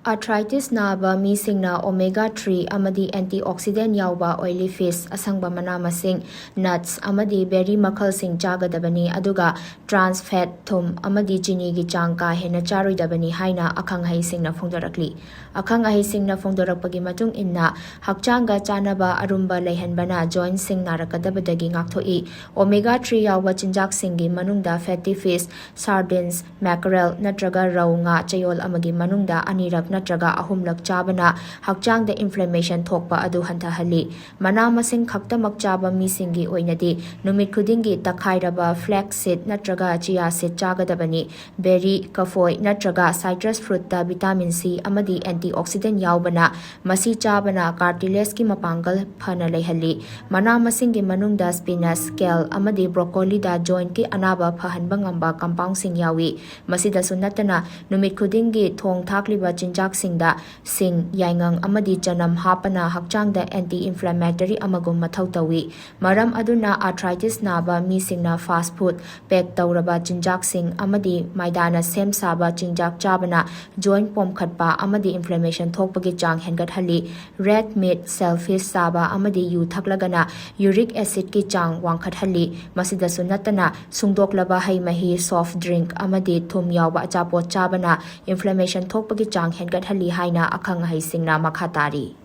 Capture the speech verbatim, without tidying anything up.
Arthritis ꯅꯥꯕ ꯃꯤꯁꯤꯡꯅ omega three ꯑꯃꯗꯤ antioxidant ꯌꯥꯎꯕ oily fish, ꯑꯁꯪꯕ ꯃꯅꯥ ꯃꯁꯤꯡ, nuts ꯑꯃꯗꯤ berry ꯃꯈꯜꯁꯤꯡ ꯆꯥꯒꯗꯕꯅꯤ, ꯑꯗꯨꯒ trans fat, ꯊꯨꯝ ꯑꯃꯗꯤ ꯆꯤꯅꯤꯒꯤ ꯆꯥꯡ ꯀꯥ ꯍꯦꯟꯅ ꯆꯥꯔꯣꯏꯗꯕꯅꯤ ꯍꯥꯏꯅ ꯑꯈꯪ ꯑꯍꯩꯁꯤꯡꯅ ꯐꯣꯡꯗꯣꯔꯛꯂꯤ꯫ ꯑꯈꯪ ꯑꯍꯩꯁꯤꯡꯅ ꯐꯣꯡꯗꯣꯔꯛꯄꯒꯤ ꯃꯇꯨꯡ ꯏꯟꯅ, ꯍꯛꯆꯥꯡꯒ ꯆꯥꯅꯕ ꯑꯔꯨꯝꯕ ꯂꯩꯍꯟꯕꯅ jointꯁꯤꯡ ꯅꯥꯔꯛꯀꯗꯕꯗꯒꯤ ꯉꯥꯛꯊꯣꯛꯏ꯫ Omega three ꯌꯥꯎꯕ ꯆꯤꯟꯖꯥꯛꯁꯤꯡꯒꯤ ꯃꯅꯨꯡꯗ fatty fish, sardines, mackerel ꯅꯠꯇ꯭ꯔꯒ ꯔꯧ ꯉꯥ ꯆꯌꯣꯜ ꯑꯃꯒꯤ ꯃꯅꯨꯡꯗ ꯑꯅꯤꯔꯛ ꯅꯠꯇ꯭ꯔꯒ ꯑꯍꯨꯝꯂꯛ ꯆꯥꯕꯅ ꯍꯛꯆꯥꯡꯗ inflammation ꯊꯣꯛꯄ ꯑꯗꯨ ꯍꯟꯊꯍꯜꯂꯤ꯫ ꯃꯅꯥ ꯃꯁꯤꯡ ꯈꯛꯇꯃꯛ ꯆꯥꯕ ꯃꯤꯁꯤꯡꯒꯤ ꯑꯣꯏꯅꯗꯤ, ꯅꯨꯃꯤꯠ ꯈꯨꯗꯤꯡꯒꯤ ꯇꯛꯈꯥꯏꯔꯕ flax seed ꯅꯠꯇ꯭ꯔꯒ chia seed ꯆꯥꯒꯗꯕꯅꯤ꯫ Berry, ꯀꯐꯣꯏ ꯅꯠꯇ꯭ꯔꯒ citrus fruitꯇ vitamin C ꯑꯃꯗꯤ antioxidant ꯌꯥꯎꯕꯅ, ꯃꯁꯤ ꯆꯥꯕꯅ cartilageꯀꯤ ꯃꯄꯥꯡꯒꯜ ꯐꯅ ꯂꯩꯍꯜꯂꯤ꯫ ꯃꯅꯥ ꯃꯁꯤꯡꯒꯤ ꯃꯅꯨꯡꯗ spinach, kale ꯑꯃꯗꯤ broccoliꯗ jointꯀꯤ ꯑꯅꯥꯕ ꯐꯍꯟꯕ ꯉꯝꯕ compoundꯁꯤꯡ ꯌꯥꯎꯏ꯫ ꯃꯁꯤꯗꯁꯨ ꯅꯠꯇꯅ, ꯅꯨꯃꯤꯠ ꯈꯨꯗꯤꯡꯒꯤ ꯊꯣꯡ ꯊꯥꯛꯂꯤꯕ ꯆꯤꯟꯖꯥꯛꯁꯤꯡꯗ ꯁꯤꯡ, ꯌꯥꯏꯉꯪ ꯑꯃꯗꯤ ꯆꯅꯝ ꯍꯥꯞꯄꯅ ꯍꯛꯆꯥꯡꯗ anti-inflammatory ꯑꯃꯒꯨꯝ ꯃꯊꯧ ꯇꯧꯏ꯫ ꯃꯔꯝ ꯑꯗꯨꯅ, arthritis ꯅꯥꯕ ꯃꯤꯁꯤꯡꯅ fast food, pack ꯇꯧꯔꯕ ꯆꯤꯟꯖꯥꯛꯁꯤꯡ ꯑꯃꯗꯤ ꯃꯥꯏꯗꯥꯅ ꯁꯦꯝ ꯁꯥꯕ ꯆꯤꯟꯖꯥꯛ ꯆꯥꯕꯅ joint ꯄꯣꯝꯈꯠꯄ ꯑꯃꯗꯤ inflammation ꯊꯣꯛꯄꯒꯤ ꯆꯥꯡ ꯍꯦꯟꯒꯠꯍꯜꯂꯤ꯫ Red meat, shellfish ꯆꯥꯕ ꯑꯃꯗꯤ ꯌꯨ ꯊꯛꯂꯒꯅ uric acidꯀꯤ ꯆꯥꯡ ꯋꯥꯡꯈꯠꯍꯜꯂꯤ꯫ ꯃꯁꯤꯗꯁꯨ ꯅꯠꯇꯅ, ꯁꯨꯡꯗꯣꯛꯂꯕ ꯍꯩ ꯃꯍꯤ, soft drink ꯑꯃꯗꯤ ꯊꯨꯝ ꯌꯥꯎꯕ ꯑꯆꯥꯄꯣꯠ ꯆꯥꯕꯅ inflammation ꯊꯣꯛꯄꯒꯤ ꯆꯥꯡ ꯍꯦꯟꯒꯠꯍꯜꯂꯤ ꯍꯥꯏꯅ ꯑꯈꯪ ꯑꯍꯩꯁꯤꯡꯅ ꯃꯈꯥ ꯇꯥꯔꯤ꯫